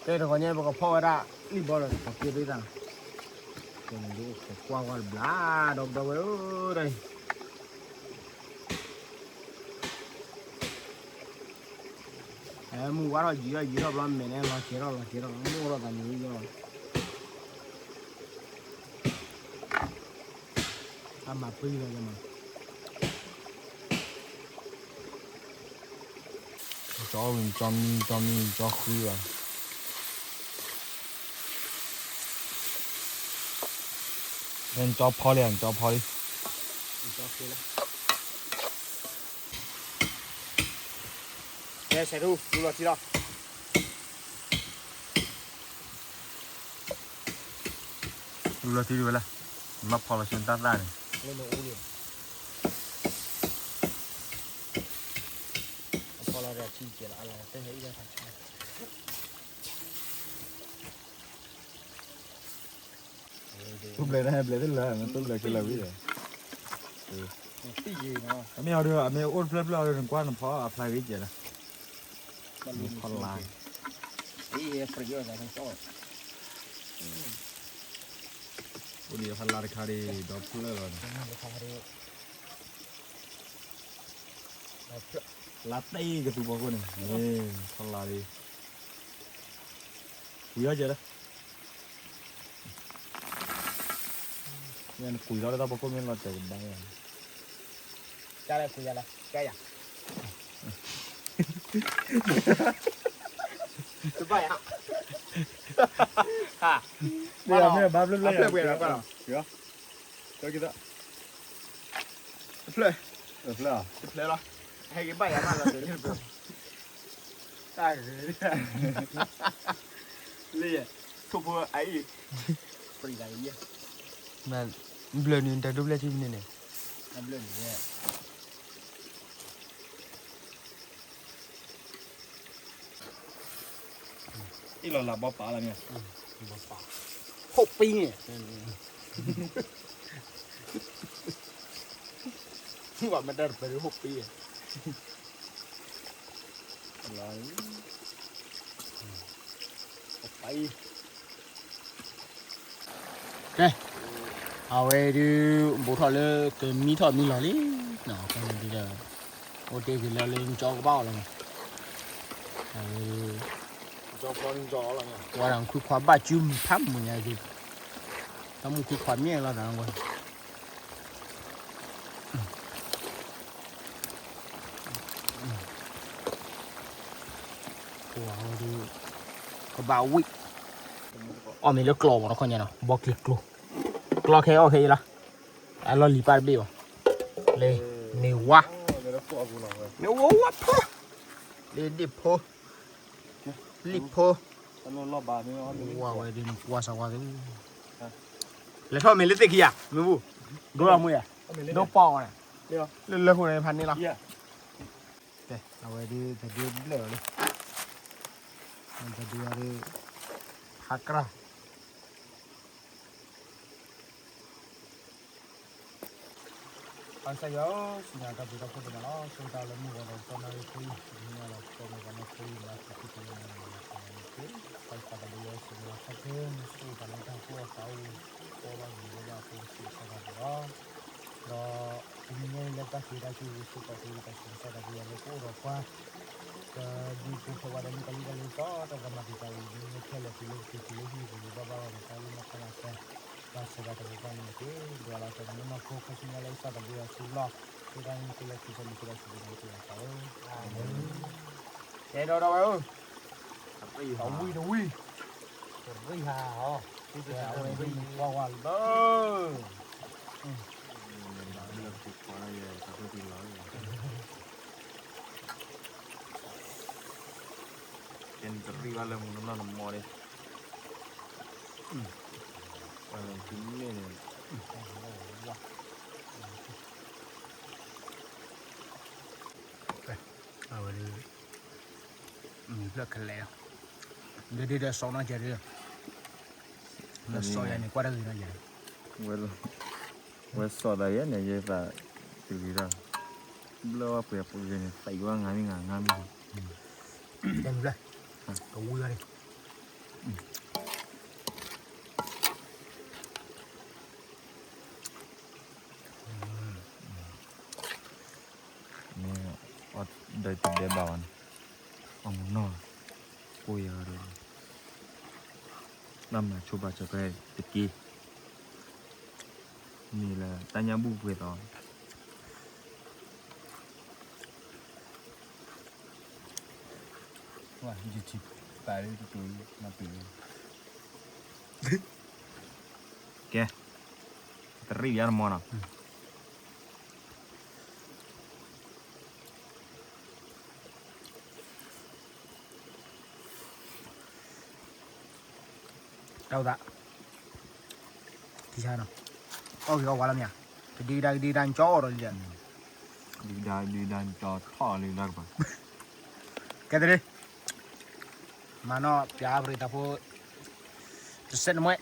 ကဲ တခီညါ ပကဖီၣ်ဝဲဒၣ် လံၣ်ဘီဒီး ပက့ၤသ့ၣ်သၣ်, ကဲန့ၣ်ဒ်အိၣ်ခိးကွၢ်ဝဲတဘျီ ဒီပုၢ်ဒီဝဲၢ်ဧၢ, တၢ်အံၤ မုၢ်ဝါထီၣ်ယံာ်ထီၣ်ယံာ်ထီၣ်ဘျီ မဲာ်န့ၣ် လီၤကဲထီၣ်လီၤကဲထီၣ် မိၢ်ထီၣ်သးန့ၣ်လီၤ. အမၤပှံၤလီၤကမၤ ကၠီဝံၤ ကၠီမံ ကၠီမံ ကၠီဃုဘၣ်. နကၠီဖီလံ နကၠီဖီလံ. ကဲ ဆဲးထူ လူလီၤထံလီၤ. လူလီၤထံတဝဲလၢ နဘၣ်ဖီလီၤဆၢတၢ်သၣ်န့ၣ် လၢနအိၣ်လံ အဖီလီၤဒီးထံကဲလီၤ အလီၤတဲဟဲအံၤလီၤ. တူၢ်ဘျဲၣ်တၢ်ဟဲဘျဲၣ်သ့ၣ်လၢ မ့ၢ်တူၢ်ဘျဲၣ်ကလၢာ်ဝံၤဒီး အမ့ၢ်အီၤဒီး အမ့ၢ်အိၣ်တဖျၢၣ်ဖျၢၣ်အီၤဒီး နကွၢ်နဖီအဖျါဂ့ၤကဲလၢ နဖီလာ် အိၣ်ဒံးအဖီလာ်တခါဒီး ဒီဖျၢၣ်လီၤန့ၣ် လါတ့ၢ်ကသူဖီခိၣ်န့ၣ် မ့ၢ်ဖီလာ်ဒီး ဝံၤအီၤကဲလၢ မ့ၢ်နကွံာ်လီၤလၢတၢ်ဖီခိၣ်မ့ၢ်လီၤတဲာ်ကဒါယၤ ကလဲၤကွံာ်ယၤလီၤ ကဲယၤ တဘၣ်ယၤ ဟါ မ့ၢ်ဘၣ်ဖျၢၣ်ဖျၢၣ်ယၤ တဖျၢၣ် တဖျၢၣ် တဖျၢၣ်လီၤ ဟဲက့ၤဘၣ်ယၤဘၣ်လီၤ တဖျၢၣ် တၢ်ဂ့ၤ လံ ထိၣ်ဖိအအံၤ ပရံးဂၤလံ ဘျၢၣ်နုာ်တၢ်ဒိဘျဲၣ်ထံမနုၤန့ၣ် ဘျၢၣ်နုာ် အ့ၣ်လီၤလၢဘီပာ်လီၤမ့ၢ် ဘီပာ် ဟိၣ်ပံၤန့ၣ် ဘၣ်မတၤတပၢၤဟိၣ်ပံၤ လီၤ အ ကဲ, အဝဲဒုး ဘူးထီၣ်လၢကမံထီၣ်မံလီၤလံ, အဃိန့ၣ်ဒုးဒီး အိၣ်တ့ၢ်က့ၤလၢလၢကၠီကဘၣ်အီၤလီၤမး, အဝဲဒုး ဝဲဒၣ်ခွံခွါဘၣ်စုဖးမုာ်ညါဒုး, တၢ်မုၢ်ခွံခွါမ့ၢ်လီၤသးဝဲ ကဘၣ်ဝံၣ်, အီၣ်မ့ၤလၢကျီမးနီၤခီညါနီၤ, ဘီကျံၤကျိၤ, ကျီခဲအီၣ်ခဲအံၤလီၤ, အလီၢ်လံၤပၢ်တဘ့ၣ်ဘၣ်, လၢ မ့ၢ်ဝါ, မ့ၢ်ဝါဝါဖိ, လၢဒ့ၣ်ဖိ, လံၣ်ဖိ, ဝါဝဲဒ်န့ၣ် ကွၢ်စၢ်ဝါသ့ၣ်, လဲၤထီၣ်မ့ၤလၢသ့ၣ်ခံဧါ, မ့ၢ်ဘူၣ်, ဒိၣ်လီၤမူဧါ, ဒိၣ်ပီၣ်အီၤန့ၣ်, လၢလၢဃိန့ၣ်ဖးန့ၣ်လီၤ, အဝဲဒ်သဒ့ဘျဲၣ်အီၤလံ, သဒ့အီၤဒ် ဖးကြၢ် အကစၢ်ယွၤဧၢ, စံၣ်ညီၣ်တၢ်ဘျုးတၢ်ဖှိၣ်ဒိၣ်မးလီၤ. ဆိၣ်ဂ့ၤတၢ်လၢမုၢ်ဂီၤဒီးစီနၤရံၣ်ဖိအံၤ, ဒ်န့ၣ်အသိး ပှၤမ့ၢ်ပှၤနီၢ်ခိအံၤ မၤသံသံတမံၤမံၤမံၤမၤသံသံ, ခီဖျိသးဘိယွၤစံၣ်ညီၣ်ထီၣ်က့ၤ မ့ၢ်ဆိၣ်ဂ့ၤပှၤလၢတၢ်ကိၢ်အသးအိၣ်, ကိးဘၣ်ဂ့ၤဂ့ၤဘၣ်အဃိစံးဆၢတၢ်ဘိလီၤ. ဒီးတနံၤညါအံၤလၢတၢ်ဃ့တၢ်စူၤ စ့ၢ်ကီးက့ၤတၢ်ဆူးတၢ်ဆါတၢ်ဘိယွၤလၢကအိၣ်ဒီးပှၤ ကဒုးပူၤဖျဲးဝဲဒီးမုၣ်ကီၤလံၢ်ကလံၤသီ တၢ်ကမၤတံာ်တာ်အံၤ မ့ၢ်ခဲလၢာ်တုၤလၢပတုၤလၢဟံၣ်ပူၤဘၣ်ဘၣ်ဝဲန့ၣ် တၢ်လၢနီၢ်ခီမၤစၢၤ တၢ်ဆၢဂၤတၢ်ဖိပှၢ်န့ၣ်တက့ၢ်. ဒွးလီၤသးန့ၣ်မ့ၢ်နီၢ်ခိခါဆူညါလၢကစၢ်သးဘိယွၤစုလီၢ် ဃ့တၢ်န့ၣ်က့ၤလၢခံစီမုၢ်ခိၣ်ဒီးစုဒုန့ၣ်က့ၤအသးဧၢ, အဲၣ်ဒိးဒီးဝဲဧၢ, တဝံၤတဝံၤ, တရံးဟါဟီ, တရံးဟါဝဲဒ်န့ၣ် ကွၢ်ဝါလီၤ ကဲနတရံးဘၣ်လၢမူနီၢ်နီၢ်နမီၢ်ဒီး, ပှၤလၢကမ့ၢ်န့ၣ်, အဝဲဒၣ် မံၤဖျၢၣ်ခဲလၢာ်, ဒ်ဒ်ဒီးစီနီၢ်ကဲဒ်, ဒီးစီယၤန့ၣ် ကွၢ်တၢ်ဂ့ၤနီၢ်ကဲ, ဝဲစီသးယဲန့ၣ် ယဲသးတုၤဂ့ၤဒၣ်, ဘျၢဝဲပှဲၤပှဲၤဂ့ၤန့ၣ် သးအံၤဝဲငါမံၤငါငါမံၤ, ကဲမံၤဖျၢၣ်, ကဝံၤဝဲန့ၣ် မ့ၢ်အီၣ်ဒီးတဒဲးဘၣ်ဝဲန့ၣ်, အမူနီၢ်, ကိၢ်ယၤဒီး, ဘၣ်မၤဆိဘၣ်စၢၤကဲတက့ၢ်, မ့ၢ်လၢတၢ်ညၣ်ဘူၣ်ပှဲၤသီ ကဲ, တရံးယါတမီၢ်နီၤ, တၢ်အိၣ်သး, ထံဆါနီၤ, အီၣ်ဂ့ၤအီၣ်ဝါလီၤမ့ၢ်ဧါ, ကဒံကဒါကဒံကဒါကၠီအီၣ်ဒီးလံဒီး, ဒံကဒါကဒံကဒါကၠီထီၣ်လံဒီးကပၤ, ကဲသရံး မၤနီၢ်ပၠးပရံးသးဖိ, တစဲးနမှဲ,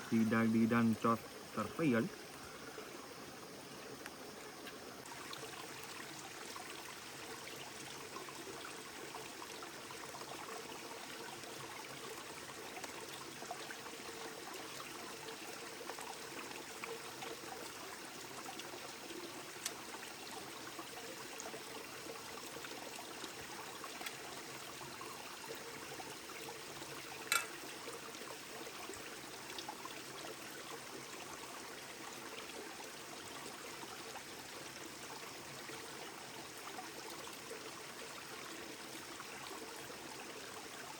ဒံကဒါကဒံကဒါကၠီ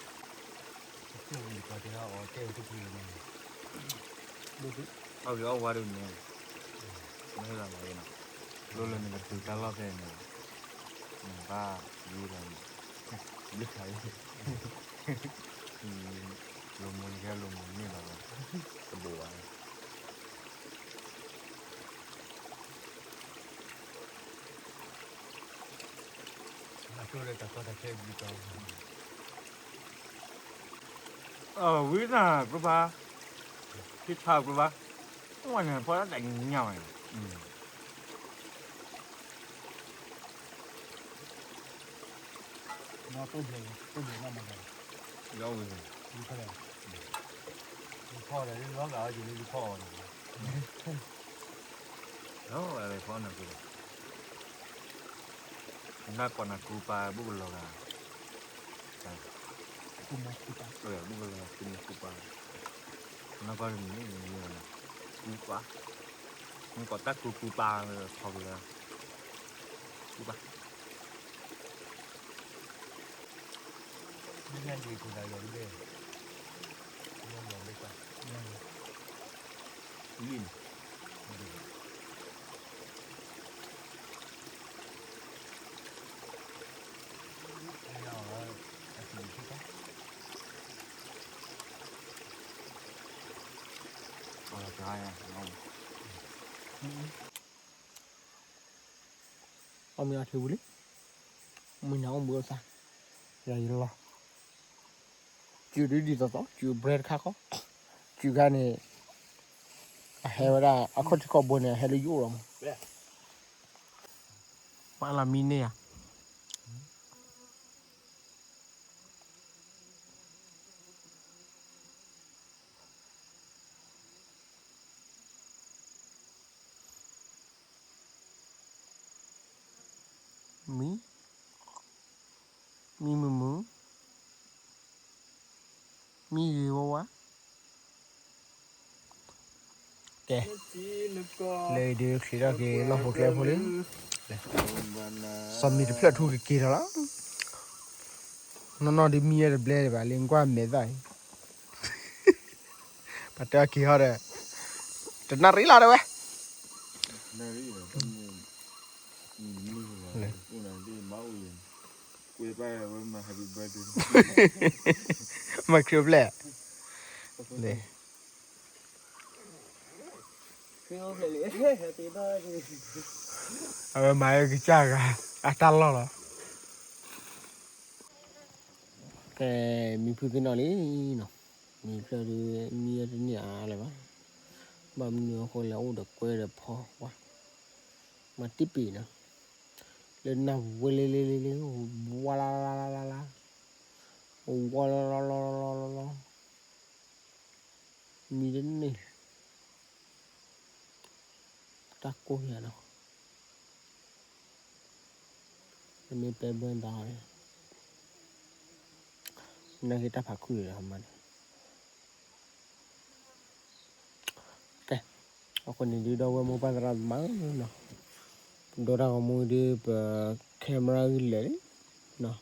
တရံးအီၤလံ.အီၣ်ဂ့ၤအီၣ်ဝါဒ်န့ၣ်, မ့ၢ်လီၤလီၤနီၤ, လိၣ်လၢနကတုၤတၢ်လီၢ်ဖဲန့ၣ်, နဘၣ်ယံၤလီၤ, ယံၤလီၤ, လိာ်မူနကဲလိာ်မူန့ၣ်လီၤ, တဘိးဘၣ်. ဝံသးကျိဖး, ဟံးဆါကျိဖး, အိၣ်ဝဲန့ၣ် ဖီတၢ်တညၣ်ဝဲန့ၣ်. နီၢ်တိၢ်ဘျဲး, တိၢ်ဘျဲးနီၢ်မၤဂၤ, ယီၢ်ဝံၤ, ယဖီၣ်ဒီး, ယဖီၣ်ဒီးလီၤဂာ်အီၤယံၤလၢယဖီၣ်အီၤန့ၣ်, လီၤဂာ်လၢဖီၣ်နၤကူ, နၢ်ကီၢ်နၤကူပၢ်ဘူၣ်ကလီၤဂာ်, ဘူၣ်ကလီၤဂာ်ကူမူကူပၢ်, နၢ်ကီၢ်တမံၤန့ၣ်, ကူပၢ်, နၢ်ကီၢ်တၢ်ကူကူပၢ်, ဖီၣ်ကလၢ, ကူပၢ် လၢညါယံၤခိၣ်သးယီၤတဘ့ၣ်, လၢယီၤဘ့ၣ်ပၢ်, လံန့ၣ်, လၢညါအီၤလၢ, အစံးလံခံခါ, အီၤလီၤတဂၤယါ, အီၣ်မ့ၤအီထံဝံၤလံ, မုၢ်နၤအိၣ်ဘှံးအိၣ်သါ, ယၤယလီၤ, စုဒုဒ်သိးသိး, စု bread တခါဃီ, စုခါန့ၣ်, အဟဲဝဲဒၣ် အခီၣ်ထံးခီၣ်ဘိန့ၣ် အဟဲလၢယအိၣ်လီၤမး, ပှၤလီၤမံန့ၢ်ယၤ မံ, မံမုာ်မုာ်, မံဂ့ၤဝါဝါ, ကဲ, လၢဒုးချံးထီၣ်က့ၤနီၢ်ဖိကျဲဖိလံ, စီၤမံၤတဖျၢၣ်ထူကက့ၤထီၣ်လီၤ, နီၢ်နီၢ်ဒုးမံဝဲတဘျဲဒံးဘၣ်လံ ကွၢ်မဲာ်သၣ်အံၤ ပှၤတဲအီၤက့ၤဟီဒီး, တနၣ်ရံၣ်လီၤတဲဝဲ, မၤခရံာ်ဖျဲၣ်, အဝဲမၤဝဲကစၢ်ဂၤ, အတၢ်လီၢ်လီၤ, ကဲ, မံဖုသ့ၣ်နီၣ်လံနီၤ, မံဖျၢၣ်ဒုး မံဝဲတန့ၢ်အါလၢၤဘၣ်, ဘၣ်မနုၤအဃိလဲၣ် အိၣ်ဒီးကွဲဒီးဖီဝါ, မၤတံၢ်ပ့ၤနီၤ, လၢနၢ်ဝဲလ့လ့လ့လ့, ဝါလါလါလါလါ, ဝါလီလီလီလီလီလီ, မံတန့ၢ်, တၢ်ကိၢ်ယၤနီၤ, မ့ၢ်ပဲဘၢသး, နာ်က့တၢ်ဖးခုၣ်လီၤမးန့ၣ် ကဲ, အဃိန့ၣ်ဒုး ဒီပုၢ်ဝဲၢ်မိၢ်ပၢ်သရၣ်သမါနီၤ, ပဒိတၢ်ဂီၤမူဒုး ပ camera ဂံၢ်လဲၣ်လံနီၤ,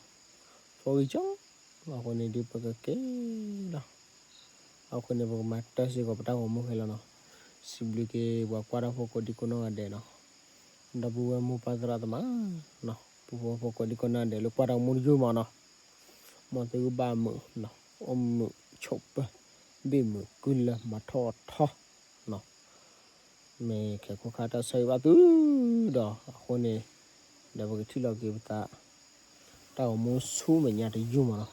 phone ဂံၢ်ကၠီ, အဃိန့ၣ်ဒုး ပကက့ၤလီၤ, အဃိန့ၣ် ပကမၤတၢ်စ့ၢ်ကီးပတၢ်ဂီၤမူခဲလၢာ်နီၤ, စံးဘျုးက့ၤပှၤကွၢ်တၢ်ဖိကိးဒံကိးနီၢ်ဂၤဒဲးနီၤ, ဒီပုၢ်ဝဲၢ်မိၢ်ပၢ်သရၣ်သမါနီၤ, ပဖိဖိကိးဒံကိးနီၢ်ဂၤဒဲးလၢကွၢ်တၢ်ဂီၤမူတယုၢ်မးနီၤ မ်သုကဘၣ်မုာ်နီၤ, အိၣ်မုာ်ဆိးပၢၢ်, ဘ့ၣ်မုာ်ကုလၢမၤထီၣ်ထီနီၤ, မ့ၢ်ခဲခိၣ်ခါတၢ်ဆၢဂ့ၤဘၣ်သုဒီး အဃိန့ၣ် ဒီးပကထံၣ်လိာ်က့ၤပသး တၢ်ဂီၤမူဆူမဲာ်ညါတယုၢ်မးနီၤ,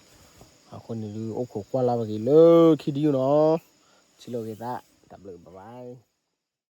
အဃိန့ၣ်ဒုး အိၣ်ခိးကွၢ်လၢ်ပက့ၤလၢခံတယုၢ်နီၤ, ထံၣ်လိာ်က့ၤသး တၢ်ဘျုး bye bye.